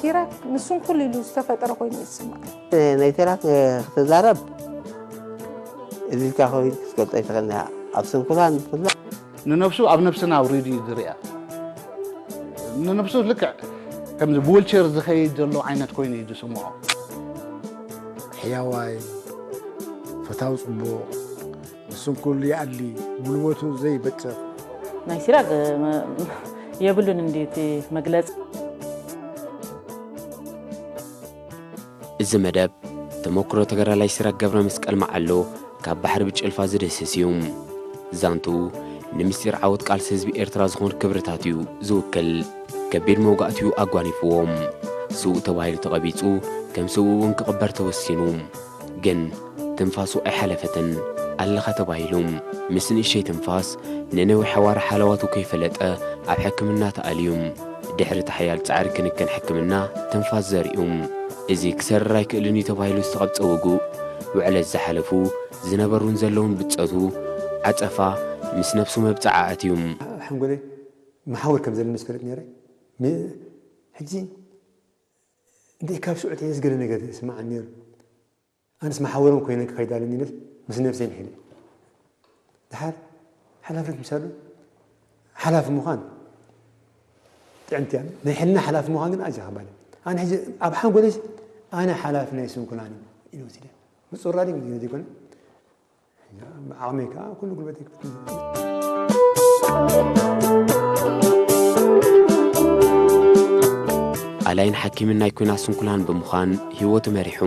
ሲራክ ንስንኩል ኢሉ ዝተፈጠረ ኮይኑ ይስማዕ። ናይ ሲራክ ክትዛረብ እዚልካ ኮይኑ ክትገልጾ ኣይትኽእልን እያ። ኣብ ስንኩላን ብፍላይ ንነብሱ ኣብ ነብስና ኣውሪዱ እዩ ዝሪኣ። ንነብሱ ልክዕ ከምዚ ብዊልቸር ዝኸይድ ዘሎ ዓይነት ኮይኑ እዩ ዝስምዖ። ሕያዋይ፣ ፈታዊ ጽቡቕ፣ ንስንኩል ይኣሊ፣ ጉልበቱ ዘይበጥቕ። ናይ ሲራክ የብሉን እንዲ እቲ መግለጺ። እዚ መደብ ተመክሮ ተጋዳላይ ሲራክ ገብረ መስቀል መዓሎ ካብ ባሕሪ ብጭልፋ ዝድህስስ እዩ። ዛንትኡ ንምስጢር ዓወት ቃልሲ ህዝቢ ኤርትራ ዝኾኑ ክብርታት እዩ ዝውክል። ከቢድ መውጋእትኡ ኣጓኒፍዎም። ስዉእ ተባሂሉ ተቐቢጹ፣ ከም ስዉእ እውን ክቕበር ተወሲኑ። ግን ትንፋሱ ኣይሓለፈትን። ኣለኻ ተባሂሉ። ምስ ንእሸይ ትንፋስ ንነዊሕ ኣዋርሕ ሃለዋቱ ከይፈለጠ ኣብ ሕክምና ተኣልዩ። ድሕሪ እቲ ሓያል ጻዕሪ ክንክን ሕክምና ትንፋስ ዘሪኡ። እዚ ክሰርር ኣይክእልን እዩ ተባሂሉ ዝተቐብጸ ውጉእ፣ ውዕለት ዝሓለፉ፣ ዝነበሩን ዘለውን ብጾቱ፣ ዓጸፋ፣ ምስ ነብሱ መብጽዓ ኣትዩ። ኣብ ሓንጎለይ መሓውር ከም ዘለኒ ዝፈልጥ ነይረ። ሚ-፣ ሕጂ እንደ ካብ ሽዑ ተየዝገለ ነገር ይስምዓኒ ነይሩ። ኣነስ መሓውሮም ኮይነ ክኸይድ ኣለኒ ኢለስ ምስ ነብሰይ ምሒለ። ድሓር ሓላፍነት ምሳሉ ሓላፊ ምዃን ጥዕምቲ እያ። ናይ ሕልና ሓላፊ ምዃን ግን ኣዝያ ከባድ እያ። ኣነ ሕጂ ኣብ ሓንጎለይስ ኣነ ሓላፊ ናይ ስንኩላን እዩ ኢለ ወሲደ። ምጹር ራድዮ ግን ዘይኮነ። ሕጂ ዓቕመይ ከኣ ኩሉ ጉልበተይ ክፍትን። ኣላይን ሓኪምን ናይ ኲናት ስንኩላን ብምዃን ህይወቱ መሪሑ።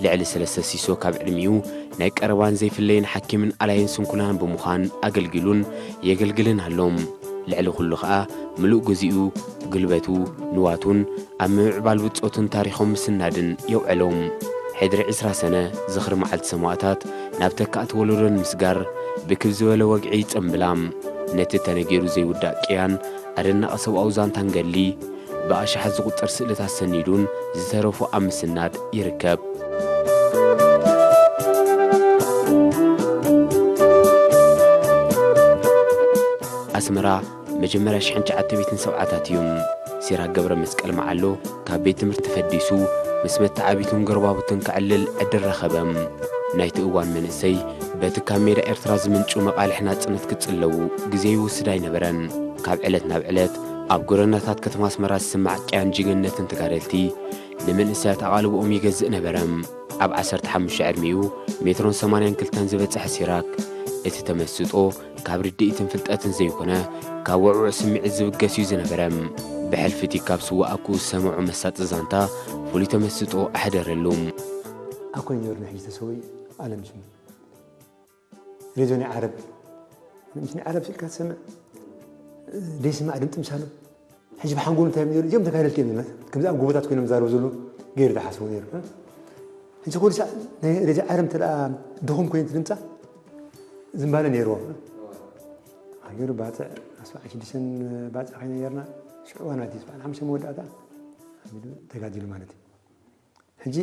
ልዕሊ ሰለስተ ሲሶ ካብ ዕድሚኡ ናይ ቀረባን ዘይፍለይን ሓኪምን ኣላይን ስንኩላን ብምዃን ኣገልጊሉን የገልግልን ኣሎ። ልዕሊ ኩሉ ኸኣ ምሉእ ግዜኡ፣ ጉልበቱ፣ ንዋቱን ኣብ ምምዕባል ብጾቱን ታሪኾም ምስናድን የውዕሎም። ሕድሪ ዕስራ ሰነ ዝኽሪ መዓልቲ ሰማእታት ናብ ተካእቲ ወለዶ ንምስጋር ብክብ ዝበለ ወግዒ ይጸንብላ። ነቲ ተነጊሩ ዘይውዳእ ቅያን ኣደናቒ ሰብኣዊ ዛንታን ገድሊ ብኣሽሓት ዝቑጸር ስእልታት ሰኒዱን ዝተረፎ ኣብ ምስናድ ይርከብ። ኣስመራ መጀመርያ ሽሕን ትሽዓተ ሚእትን ሰብዓታት እዩ። ሲራክ ገብረ መስቀል መዓሎ ካብ ቤት ትምህርቲ ፈዲሱ ምስ መተዓቢቱን ጎረባብቱን ከዕልል ዕድል ረኸበ። ናይቲ እዋን መንእሰይ በቲ ካብ ሜዳ ኤርትራ ዝምንጩ መቓልሕ ናጽነት ክጽለዉ ግዜ ይወስድ ኣይነበረን። ካብ ዕለት ናብ ዕለት ኣብ ጎደናታት ከተማ ኣስመራ ዝስማዕ ቅያን ጅግንነትን ተጋደልቲ ንመንእሰያት ኣቓልቦኦም ይገዝእ ነበረ። ኣብ ዓሰርተ ሓሙሽተ ዕድሚኡ ሜትሮን ሰማንያን ክልተን ዝበጽሐ ሲራክ፣ እቲ ተመስጦ ካብ ርድኢትን ፍልጠትን ዘይኮነ፣ ካብ ውዕዉዕ ስምዒት ዝብገስ እዩ ዝነበረ። ብሕልፊ እቲ ካብ ስዉእ ኣኩኡ ዝሰምዖ መሳጢ ዛንታ ፍሉይ ተመስጦ ኣሕደረሉ። ኣኮይ ነይሩ ንሕጂ ተሰዊኡ፣ ኣለም ሽሙ። ሬድዮ ናይ ዓረብ፣ ምስ ናይ ዓረብ ስልካ ትሰምዕ፣ ዘይስማዕ ድምፂ ምሳሉ። ሕጂ ብሓንጎሉ እንታይ እዮም ነይሩ? እዚኦም ተጋደልቲ እዮም፣ ከምዚ ኣብ ጎቦታት ኮይኖም ዝዛረቡ ዘለዉ ገይሩ ዝሓስቡ ነይሩ። ሕጂ ኩሉ ሳዕ ናይ ሬድዮ ዓረብ እንተ ደኣ ድኹም ኮይኑ እቲ ድምፃ ዝምባለ ነይርዎ። ኣገሩ ባፅዕ፣ ኣስራ ሽዱሽተ ባፅዕ ኮይና ነርና። ሽዑ ዋና እቲ ሰብዓን ሓሙሽተ መወዳእታ ተጋዲሉ ማለት እዩ። ሕጂ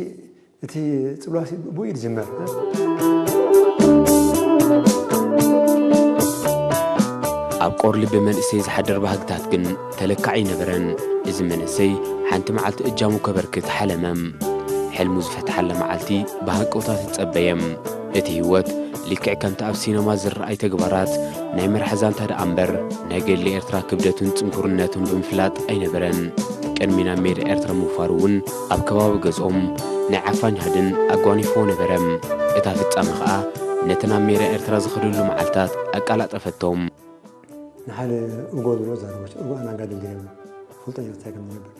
እቲ ጽልዋሲ ብኡ እዩ ዝጅመር። ኣብ ቆርሊ ብመንእሰይ ዝሓድር ባህግታት ግን ተለካዒ ኣይነበረን። እዚ መንእሰይ ሓንቲ መዓልቲ እጃሙ ከበርክት ሓለመ። ሕልሙ ዝፈትሓላ መዓልቲ ብሃንቀውታ ትጸበየ። እቲ ህይወት ልክዕ ከምቲ ኣብ ሲነማ ዝረኣይ ተግባራት ናይ መርሓ ዛንታ ደኣ እምበር፣ ናይ ገድሊ ኤርትራ ክብደቱን ጽንኩርነቱን ብምፍላጥ ኣይነበረን። ቅድሚ ናብ ሜዳ ኤርትራ ምውፋሩ እውን ኣብ ከባቢ ገዝኦም ናይ ዓፋኝ ሃድን ኣጓኒፍዎ ነበረ። እታ ፍጻመ ኸኣ ነቲ ናብ ሜዳ ኤርትራ ዝኸደሉ መዓልታት ኣቀላጠፈቶም። ንሓደ እጎ ዝብሎ ዛረቦች እጎ ኣናጋድል ገይሩ ፈልጦ እንታይ ከም ዝነብር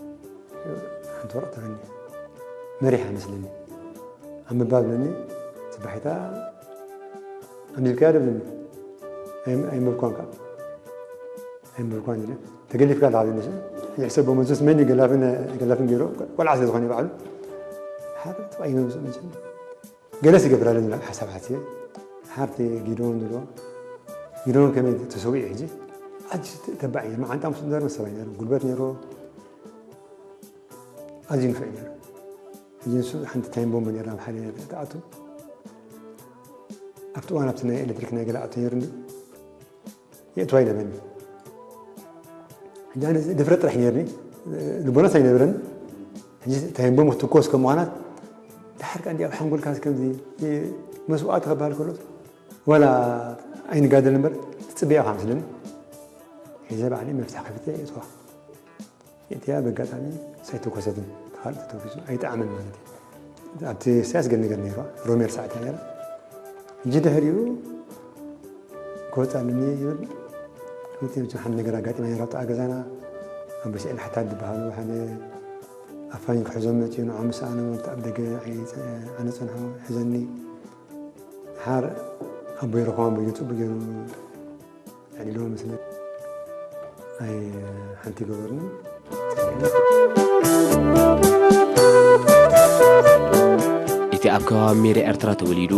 ሓንቲ ወረቕ ተረኒ መሪሓ መስለኒ። ኣንብባ ብለኒ፣ ጽባሒታ ኣንቢብካያ ዶ ብለኒ። ኣይ-፣ ኣይንበብኳን ከኣ። ኣይንበብኳን ኢለ። ተገሊፍካ ኣለኻ ብለኒ። ሕጂ ሕሰቦ፣ መዝስ መን እዩ ገላፍን፣ ገላፍን ገይሩ? ቆልዓ ስለ ዝኾነ ባዕሉ። ሓደ ጥባይ ይመምጽእ መቸም። ገለስ ይገብር ኣለኒ ናብ ሓሳብ ሓሲበ። ሓርቲ ጊዶን ዝብሎ። ጊዶን ከመይ ተሰዊኡ ሕጂ? ኣዝዩ ተባዕ እዩ። መዓንጣ ምስ ዘርመ ሰብኣይ ነይሩ። ጉልበት ነይሩ። ኣዝዩ ንፉዕ ነይሩ። ሕጂ ንሱ ሓንቲ ታይም ቦምብ ነይራ ኣብ ሓደ ትኣቱ። ኣብቲ እዋን ኣብቲ ናይ ኤሌክትሪክ ናይ ገለ ኣቶ ነይሩ እንዲ የእትዋ ይነበኒ። ሕጂ ኣነ ድፍረት ጥራሕ ነይርኒ። ልቦናስ ኣይነበረን። ሕጂ እንታይ እምቦ ክትኮስ ከም ምዃናት፣ ድሓር ከኣ እንዲ ኣብ ሓንጎልካ ከምዚ መስዋእቲ ክበሃል ከሎ፣ ዋላ ኣይንጋደል እምበር ትጽበያ ኢኻ መስለኒ። ሒዘ ባዕለይ መፍትሕ ከፊተ የእትዋ። እቲኣ በጋጣሚ ሳይተኮሰትን፣ ካልእ ተተኩሱ ኣይጠዓምን ማለት እዩ። ኣብቲ ሳያስ ገል ነገር ነይሩ፣ ሮሜር ሰዓት እያ ነይራ። ሕጂ ድሕሪኡ ክወፅእ ኣለኒ ይብል። ክወፅእ መቸም ሓንቲ ነገር ኣጋጢማ ነይራ ኣብቲ ገዛና። ኣቦይ ስዒድ ሓታል ዝበሃሉ ሓደ ኣፋኝ ክሕዞም መፅኡ፣ ንዖም ምስ ኣነ ኣብቲ ኣብ ደገ ኣነ ፀንሖ፣ ሕዘኒ። ሓር ኣቦይ ረኸቦም፣ ኣቦይ ጽቡቅ ገይሩ ኣዕሊልዎ መስለ። ኣይ ሓንቲ ገበርኒ። እቲ ኣብ ከባቢ ሜዳ ኤርትራ ተወሊዱ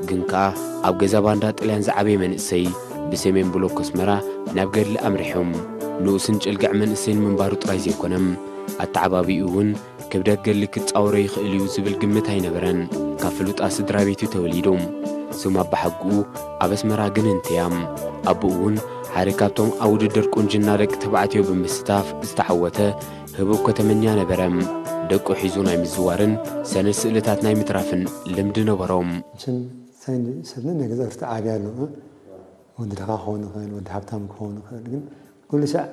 ግን ከኣ ኣብ ገዛ ባንዳ ጥልያን ዝዓበየ መንእሰይ ብሰሜን ብሎክ ኣስመራ ናብ ገድሊ ኣምሪሖም ንኡስን ጭልግዕ መንእሰይን ምንባሩ ጥራይ ዘይኮነ ኣተዓባቢኡ እውን ክብደት ገድሊ ክጻወሮ ይኽእል እዩ ዝብል ግምት ኣይነበረን። ካብ ፍሉጣት ስድራ ቤት እዩ ተወሊዱ። ስም ኣባሓጉኡ ኣብ ኣስመራ ግንንቲ እያ። ኣቦኡ እውን ሓደ ካብቶም ኣብ ውድድር ቁንጅና ደቂ ተባዕትዮ ብምስታፍ ዝተዓወተ ህቡብ ከተመኛ ነበረ። ደቁ ሒዙ ናይ ምዝዋርን ሰነድ ስእልታት ናይ ምትራፍን ልምዲ ነበሮም። ሰብነ ናይ ገዛ ርትዓቢ ኣሎ። ወዲ ድኻ ክኸውን ይኽእል፣ ወዲ ሃብታም ክኸውን ይኽእል። ግን ኩሉ ሳዕ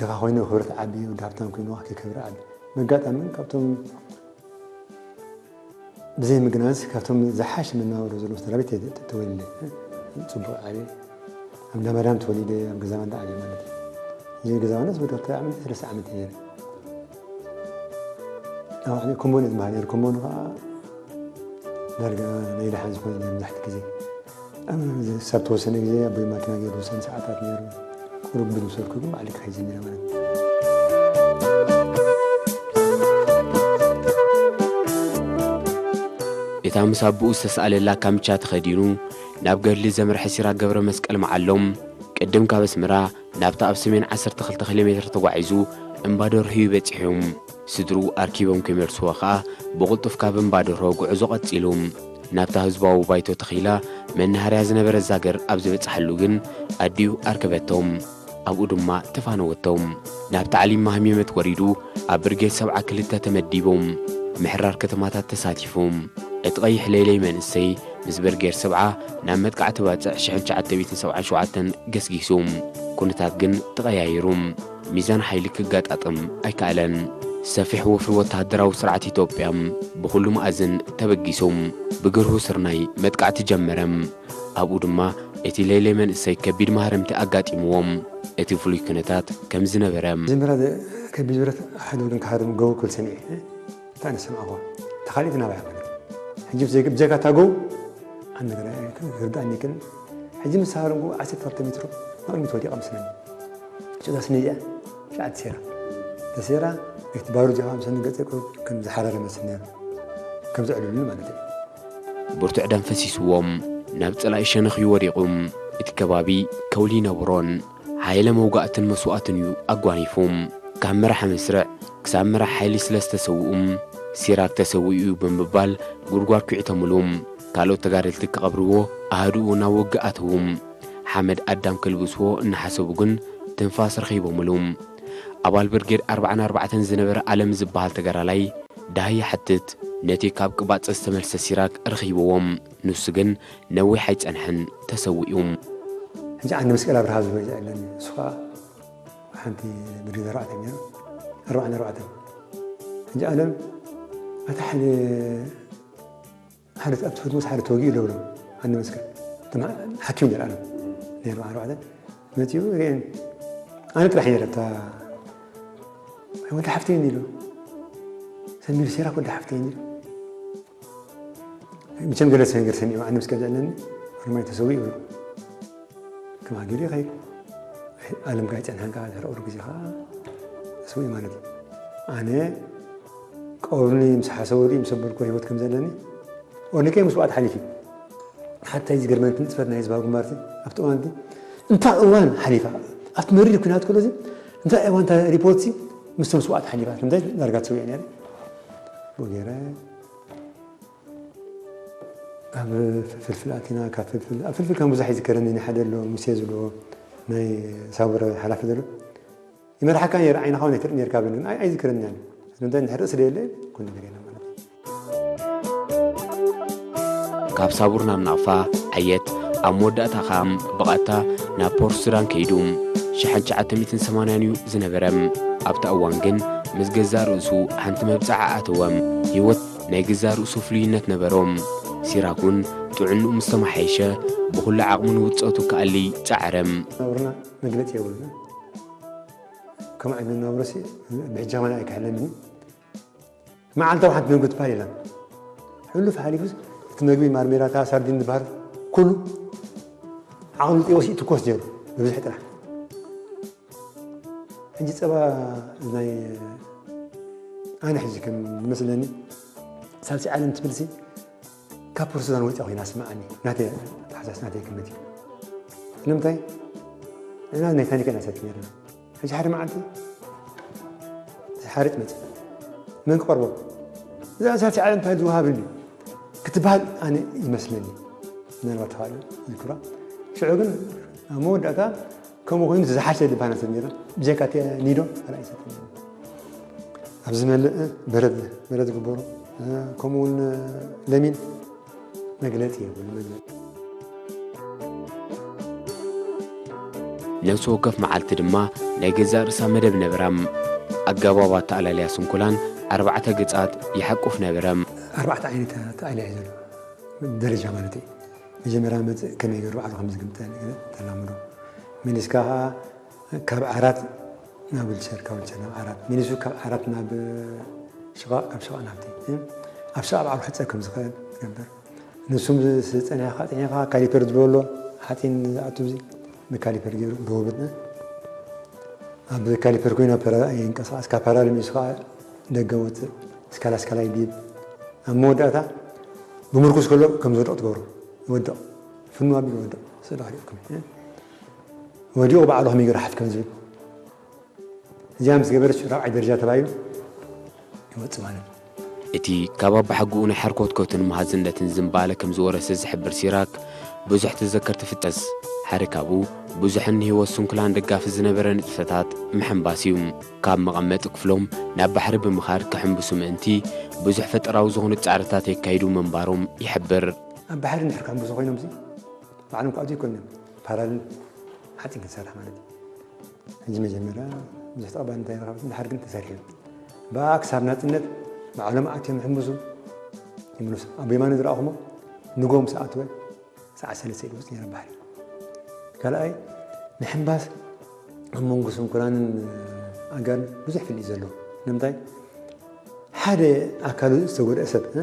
ድኻ ኮይኑ ክብረት ዓቢ፣ ወዲ ሃብታም ኮይኑ ከይከብር ዓቢ። መጋጣሚ ካብቶም ብዘይ ምግናዝ ካብቶም ዝሓሽ መናበሮ ዘለዎ ስድራ ቤት ተወልደ። ጽቡቅ ዓቢ ኣብ እንዳማርያም ተወሊደ ኣብ ገዛ ባንዳ ዓቢ ማለት እዩ። እዚ ገዛ ባንዳ ዝወደ ክልተ ዓመት ሰለስተ ዓመት ነይረ። ኣብ ዓቢ ኮምቦኒ ዝበሃል ነይሩ። ኮምቦኒ ከዓ ዳርጋ ናይ ደሓን ዝኾነ ናይ መብዛሕቲ ግዜ ኣብ ሰብ ተወሰነ ግዜ ኣቦይ ማኪና ገይሩ ዝወሰነ ሰዓታት ነይሩ። ቁሩብ ብዝወሰድኩ ግን ባዕሊ ክኸይድ ጀሚረ ማለት እዩ። እታ ምስ ኣቦኡ ዝተሳእለላ ካምቻ ተኸዲኑ ናብ ገድሊ ዘምርሐ ሲራክ ገብረ መስቀል መዓሎም ቅድም ካብ ኣስመራ ናብታ ኣብ ሰሜን ዓሰርተ ክልተ ኪሎ ሜትር ተጓዒዙ እምባ ደርሆ እዩ በጺሑ። ስድርኡ ኣርኪቦም ከይመልስዎ ከኣ ብቕልጡፍ ካብ እምባ ደርሆ ጉዕዞ ቀጺሉ። ናብታ ህዝባዊ ባይቶ ተኺላ መናሃርያ ዝነበረ ዛገር ኣብ ዝበጽሓሉ ግን ኣዲኡ ኣርከበቶም። ኣብኡ ድማ ተፋነወቶም። ናብ ታዕሊም ማህሚመት ወሪዱ ኣብ ብርጌድ ሰብዓ ክልተ ተመዲቡ ምሕራር ከተማታት ተሳቲፉ። እቲ ቀይሕ ለይለይ መንእሰይ ምስ ብርጌድ ሰብዓ ናብ መጥቃዕቲ ባጽዕ ሽሕን ትሽዓተ ሚእትን ሰብዓን ሸውዓተን ገስጊሱ። ኩነታት ግን ተቐያይሩ። ሚዛን ሓይሊ ክጋጣጥም ኣይከኣለን። ሰፊሕ ወፍሪ ወተሃደራዊ ስርዓት ኢትዮጵያ ብኹሉ መኣዝን ተበጊሱ ብግርሁ ስርናይ መጥቃዕቲ ጀመረ። ኣብኡ ድማ እቲ ለይለይ መንእሰይ ከቢድ ማህረምቲ ኣጋጢምዎም። እቲ ፍሉይ ኩነታት ከም ዝነበረ። መጀመርያ ከቢድ ብረት ሓደ ወገን ክሃርም ገው ክብል ሰሚዐ። እንታይ ኣነ ዝሰማዕኹዋ? እታ ካልኣይቲ ናባይ ሃረመት። ሕጂ ብዘይ-፣ ብዘይካ እታ ገው ኣነ ገለ ክርድኣኒ ኣይክእልን። ሕጂ ምስ ሃረምኩ ዓሰርተ ክልተ ሜትሮ ንቕድሚት ወዲቐ መስለኒ። ጭዳ ስኒ እዚኣ ሸዓ ተሰይራ። ተሰይራ፣ እቲ ባሩድ እዚኣ ምስ ገጸ ከም ዝሓረረ መስል ነይሩ። ከም ዘዕልሉኒ ማለት እዩ። ብርቱዕ ደም ፈሲስዎም ናብ ጸላኢ ሸነኽ እዩ ወዲቑ። እቲ ከባቢ ከውሊ ይነብሮን ሓይለ መውጋእትን መስዋእትን እዩ ኣጓኒፉ። ካብ መራሒ መስርዕ ክሳብ መራሕ ሓይሊ ስለ ዝተሰውኡ፣ ሲራክ ተሰዊኡ እዩ ብምባል ጉድጓድ ኩዒቶምሉ። ካልኦት ተጋደልቲ ክቐብርዎ ኣሃዱኡ ናብ ውግእ ኣተዉ። ሓመድ ኣዳም ከልብስዎ እናሓሰቡ ግን ትንፋስ ረኺቦምሉ። ኣባል ብርጌድ ኣርባዓን ኣርባዕተን ዝነበረ ኣለም ዝበሃል ተጋዳላይ ዳህ ይሓትት። ነቲ ካብ ቅባጽ ዝተመልሰ ሲራክ ረኺብዎም። ንሱ ግን ነዊሕ ኣይጸንሐን፣ ተሰዊኡ። ሕጂ ዓንዲ መስቀል ኣብርሃ ዝበይዛ ኣለኒ። እሱ ኸዓ ሓንቲ ብርጌድ ኣርባዕተ ነይሩ። ኣርባዓን ኣርባዕተን። ሕጂ ኣለም፣ ኣታ ሓደ፣ ሓደ ኣብ ትሑት ምስ ሓደ ተወጊኡ ደብሎ፣ ዓንዲ መስቀል። እቶም ሓኪም ነይሩ ኣለም። ነይሩ ኣርባዕተ። መጺኡ ርእየን። ኣነ ጥራሕ እየ ረብታ፣ "ወዲ ሓፍተይ" ኢሉ። ሰሚር ሲራክ "ወዲ ሓፍተይ" ኢሉ። መቸም ገለ ሰብ ነገር ሰሚዑ፣ ኣነ ምስ ገዛ ኣለኒ፣ ርማይ ተሰዊኡ ይብሉ። ከም ሃገር ይኸይድ። ኣለም ጋር ይጸንሐን ከዓ ድሕሪ ቁሩብ ግዜ ከዓ ተሰዊኡ ማለት እዩ። ኣነ ቀብሩኒ ምስ ሓሰቡ ድዩ ምስ ኣበልኩ ህይወት ከም ዘለኒ፣ ኦርኒቀይ ምስዋዕት ሓሊፍ እዩ። ሓታ እዩ ዝገርመኒ፣ እቲ ንጥፈት ናይ ህዝባዊ ግንባር እቲ ኣብቲ እዋን እቲ እንታይ እዋን ሓሊፋ፣ ኣብቲ መሪር ኲናት ከሎ እዚ እንታይ እዋን እታ ሪፖርት እዚ ምስቶም ስዋዕት ሓሊፋ፣ ስለምንታይ ዳርጋ ተሰዊአ ነይረ። ብኡ ገይረ ኣብ ፍልፍል ኣቲና፣ ካብ ፍልፍል፣ ኣብ ፍልፍል ከም ብዙሕ ይዝከረኒ፣ ናይ ሓደ ኣሎ ሙሴ ዝብልዎ ናይ ሳውር ሓላፊ ዘሎ፣ ይመርሓካ ነይሩ፣ ዓይንኻ እውን ኣይትርኢ ነይርካ በኒ፣ ግን ኣይ-፣ ኣይዝክረኛን። ስለምንታይ ንድሕር ርእሲ ደየለ ኩሉ ነገር የለን ማለት እዩ። ካብ ሳቡር ናብ ናቕፋ ዓየት፣ ኣብ መወዳእታ ኸኣ ብቐጥታ ናብ ፖርት ሱዳን ከይዱ። ሽሕን ትሽዓተ ሚእትን ሰማንያን እዩ ዝነበረ። ኣብታ እዋን ግን ምስ ገዛእ ርእሱ ሓንቲ መብጽዓ ኣተወ። ህይወት ናይ ገዛእ ርእሱ ፍሉይነት ነበሮ። ሲራክ እውን ጥዕንኡ ምስ ተመሓየሸ፣ ብኹሉ ዓቕሙ ንውጸቱ ክኣሊ ጸዓረ። ናብርና መግለጺ የብሉን። ከም ዓይነት ናብራሲ ብሕጂ ከማን ኣይክሕለምን እዩ። መዓልታዊ ሓንቲ መግቢ ትበሃል የላን። ሕሉፍ ሓሊፉስ እቲ መግቢ ማርሜላታ፣ ሳርዲን ዝበሃል ኩሉ ዓቕሉ ጥዮሲ ይትኮስ ነይሩ ብብዝሒ ጥራሕ። ሕጂ ጸባ ናይ ኣነ ሕጂ ከም ዝመስለኒ ሳልሲ ዓለም ትብልሲ ካብ ፖርት ሱዳን ወፂኣ ኮይና ስምዓኒ። ናተይ ኣተሓሳስ፣ ናተይ ግምት እዩ። ስለምንታይ ንሕና ናይ ታኒካ ኢና ሰት ነርና። ሕጂ ሓደ መዓልቲ ሓርጭ መፅእ፣ መን ክቐርቦ? እዛ ሳልሲ ዓለም እንታይ ዝወሃብ እንዲ ክትበሃል ኣነ ይመስለኒ። ምናልባት ተኻእለ ዝክራ። ሽዑ ግን ኣብ መወዳእታ ከምኡ ኮይኑ ዝሓሸ ልባና ሰብ ነርና። ብጀካ እቲ ኒዶ ካልኣይ ሰብ ነርና። ኣብ ዝመልእ በረድ፣ በረድ ዝግበሩ፣ ከምኡ እውን ለሚን መግለጺ የብሉ። ነፍሲ ወከፍ መዓልቲ ድማ ናይ ገዛእ ርእሳ መደብ ነበራ። ኣገባብ ኣተኣላልያ ስንኩላን ኣርባዕተ ገጻት ይሓቁፍ ነበረ። ኣርባዕተ ዓይነት ኣተኣላልያ እዩ ዘሎ፣ ደረጃ ማለት እዩ። መጀመርያ መጽእ ከመይ ገይሩ ባዕሉ ከም ዝግምጠ ተላምዶ። መሊስካ ኸኣ ካብ ዓራት ናብ ዊልቸር፣ ካብ ዊልቸር ናብ ዓራት፣ መሊሱ ካብ ዓራት ናብ ሽቓቕ፣ ካብ ሽቓቕ ናብቲ፣ ኣብ ሽቓቕ ባዕሉ ክሕጸብ ከም ዝኽእል ትገብር። ንሱ ምስ ጸኒሕካ፣ ጸኒሕካ ካሊፐር ዝበሎ ሓጺን ዝኣቱ፣ እዚ ብካሊፐር ገይሩ ብውብጥ ኣብ ካሊፐር ኮይኑ ኣብ ፓራ-፣ ይንቀሳቐስ። ካብ ፓራል መሊሱ ከዓ ደገ ወፅእ። ስካላ ስካላ ይድይብ። ኣብ መወዳእታ ብምርኩስ ከሎ ከም ዝወድቕ ትገብሮ። ይወድቕ። ፍኑ ኣቢሉ ይወድቕ። ስእሊ ክሪእኩም። ወዲቑ ባዕሉ ከመይ ገይሩ ሓፍ ከም ዝብል። እዚኣ ምስ ገበረች ራብዓይ ደረጃ ተባሂሉ ይወፅእ ማለት እዩ። እቲ ካብ ኣባሓጎኡ ናይ ሓርኮትኮትን መሃዝነትን ዝንባለ ከም ዝወረሰ ዝሕብር ሲራክ፣ ብዙሕ ተዘከርቲ ፍጠስ። ሓደ ካብኡ ብዙሕን ንህይወት ስንኩላን ደጋፊ ዝነበረ ንጥፈታት ምሕንባስ እዩ። ካብ መቐመጢ ክፍሎም ናብ ባሕሪ ብምኻድ ክሕንብሱ ምእንቲ፣ ብዙሕ ፈጠራዊ ዝኾኑ ጻዕርታት የካይዱ ምንባሮም ይሕብር። ኣብ ባሕሪ እንድሕር ክሕንብሱ ኮይኖም፣ እዚ ባዕሎም ክኣትዉ ኣይኮኑን፣ ፓራልን ሓፂን ክንሰርሕ ማለት እዩ። ሕጂ መጀመርያ ብዙሕ ተቐባልነት ኣይረኸበትን፣ ድሓር ግን ተሰሪሑ። ብኣ ክሳብ ናጽነት ባዕሎም ኣትዮም ይሕምብሱ ይምለሱ። ኣብ የማነ ዝረኣኹሞ ንግሆ ምስ ኣተወ ሰዓት ሰለስተ ኢሉ ዝወጽእ ነይረ ባሕሪ። ካልኣይ፣ ምሕምባስ ኣብ መንጎ ስንኩላንን ኣጋርን ብዙሕ ፍልልይ ዘለዎ። ንምንታይ? ሓደ ኣካሉ ዝተጎድአ ሰብ፣ እ?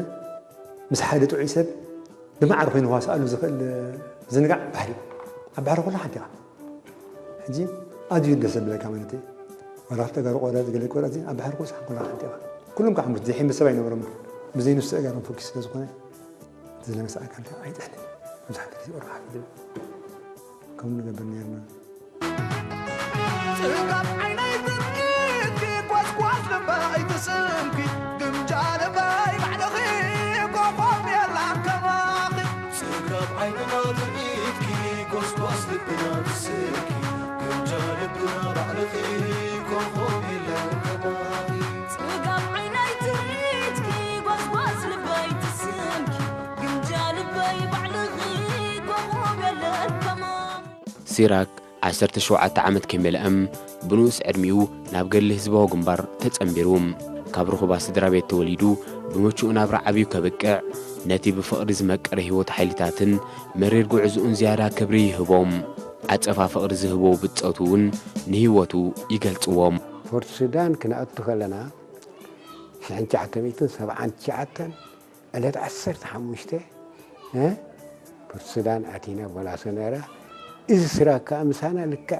ምስ ሓደ ጥዑይ ሰብ ብማዕረ ኮይኑ ክዋስኣሉ ዝኽእል ዝንጋዕ ባሕሪ። ኣብ ባሕሪ ኩሉ ሓንቲ ኢኻ። ሕጂ ኣዝዩ ደስ ዘብለካ ማለት እዩ። ዋላ ተጋሩ ቆራፂ፣ ገለ ቆራፂ፣ ኣብ ባሕሪ ኩሉ ሓንቲ ኢኻ። ኩሎም ከዓ ሓሙት፣ ዘይ ሕምብስ ሰብ ኣይነበሮም። ብዘይ ንሱ ኣእጋሮም ፈኪስ ስለ ዝኾነ፣ እቲ ዝለበሰ ኣካል ከዓ ኣይጥሕልን። ብዙሕ ግዜ ቁርሓ ክብል። ከምኡ ንገብር ነይርና። ጽጋብ ዓይነይ ትርኢትኪ፣ ጓስጓስ ልበይ ትስምኪ፣ ግምጃ ልበይ ባዕልኺ፣ ኮኾብ የላን ከማኺ። ጽጋብ ዓይንና ትርኢትኪ፣ ጓስጓስ ልብና ትስምኪ፣ ግምጃ ልብና ባዕልኺ፣ ኮኾብ የላን ከማኺ። ጽጋብ ዓይነይ ትርኢትኪ፣ ጓስጓስ ልበይ ትስምኪ፣ ግምጃ ልበይ ባዕልኺ፣ ኮኾብ የለን ከማኺ። ሲራክ ዓሰርተ ሸውዓተ ዓመት ከይመልአም ብንኡስ ዕድሚኡ ናብ ገድሊ ህዝባዊ ግንባር ተጸንቢሩ። ካብ ርኹባት ስድራ ቤት ተወሊዱ፣ ብመቹእ ናብራ ዓብዩ ከብቅዕ፣ ነቲ ብፍቕሪ ዝመቀረ ህይወት ሓይልታትን መሪር ጉዕዝኡን ዝያዳ ክብሪ ይህቦም። ዓጸፋ ፍቕሪ ዝህቦ ብጾቱ እውን ንህይወቱ ይገልጽዎም። ፖርት ሱዳን ክንኣቱ ከለና፣ ሽሕን ትሽዓተ ሚእትን ሰብዓን ትሽዓተን ዕለት ዓሰርተ ሓሙሽተ፣ እ፣ ፖርት ሱዳን ኣቲና ቦላሶ ነራ። እዚ ስራክ ከኣ ምሳና ልክዕ